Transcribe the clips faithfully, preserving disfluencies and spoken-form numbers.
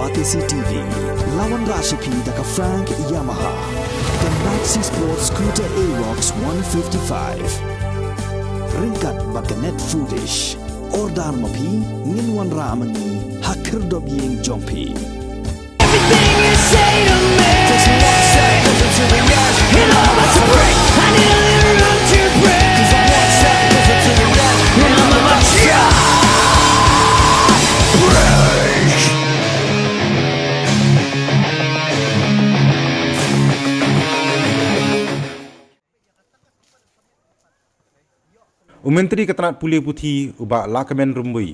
Batesi T V, la wanrah sha phi da ka Frank Yamaha, ka Maxi Sport Scooter Aerox one fifty-five. Ryngkat bad ka Net Foodish. Order ma phi, ngin wanrah ma ngi ha khyrdop ïing jong phi. Everything you say to me, just one second to the rest. It all about to break. I nearly run to break. Just one second to the rest. And I'm about to break. U Myntri ka tnat pule puthi u Bah Lahkmen Rymbui,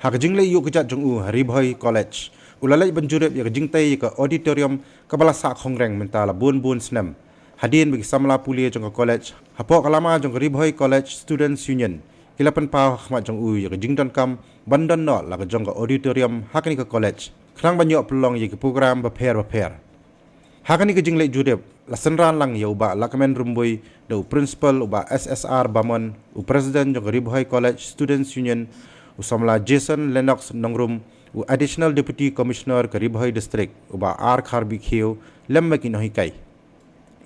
ha ka jingleit ïuh kjat jong u ha Ri Bhoi College, u la leit ban jurip ïa ka jingtei ïa ka auditorium kaba la sah khongreng mynta la bun bun snem. Hadien ba ki samla pule jong ka college hapoh ka lama jong ka Ri Bhoi College Students Union ki la pynpaw ha khmat jong u ïa ka jingdonkam ban don noh la ka jong ka auditorium ha kane ka college, khnang ban ïoh pynlong ïa ki program bapher bapher. Ha kane ka jingleit jurip, la synran lang ïa u Bah Lahkmen Rymbui da u Principal u Bah S S R Bamon, u President jong ka Ri Bhoi College Students Union, u samla Jason Lennox Nongrum, u Additional Deputy Commissioner ka Ri Bhoi District u Bah R Kharbihkhiew, lem bad ki nonghikai.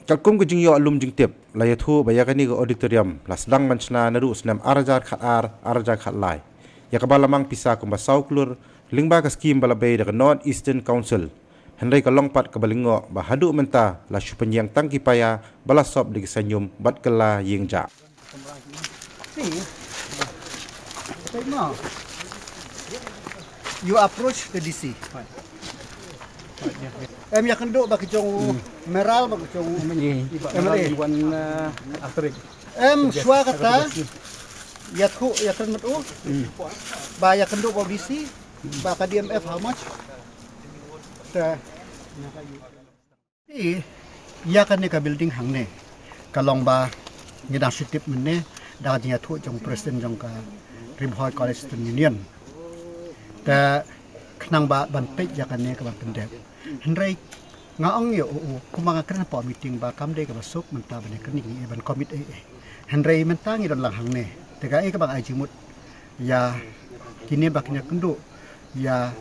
Katkum ka jingïoh lum jingtip, la ïathuh ba ïa kane ka auditorium la sdang ban shna naduh u snem ar hajar khatar, ar hajar khatlai, ïa kaba la mang pisa kumba saw klur lyngba ka skim ba la bei da ka North Eastern Council. Hynrei ka long pat kaba lyngngoh ba haduh mynta la shu pynïeng tang ki paia ba la sop da ki saiñum bad kylla ïing jah. You approach the D C. Em ïakynduh bad ki jong u Meral, bad ki jong u M L A. Em shuwa kata ïathuh ïakren bad u ba ïakynduh bad u D C ba ka D M F how much. Te ïa kane ka building hangne ka long ba ngi dang shu tip mynne da ka jingïathuh jong u President jong ka Ri Bhoi College Student Union. Te khnang ba ban peit ïa kane ka ban pyndep. Hynrei nga ong ïa u, u kumba nga kren hapoh meeting ba kam dei kaba suk mynta ban ïakren ïa kine ban commit ei ei. Hynrei mynta ngi don lang hangne. Te kaei kaba nga ai jingmut ïa kine ba kin ïakynduh ïa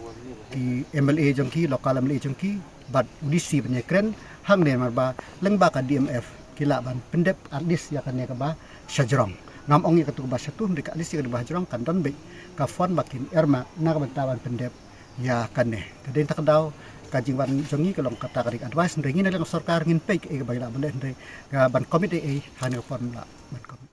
ki M L A jong ki, local M L A jong ki, bad u D C ban ïakren hangne namar ba lyngba ka D M F ki lah ban pyndep at least ïa kane kaba shajrong. Ngam ong ïa katu kaba shatu, hynrei ka at least ïa kane kaba shajrong kan don beit ka fund ba kin earmark na ka bynta ban pyndep ïa kane. Te dei kata ka daw ka jingwan jong ngi ka long kata ka dei ka advice, hynrei ngi na liang sorkar ngin peit kaei kaba ngi lah ban leh, hynrei ka ban commit ei ei ha kane ka fund lah ban commit.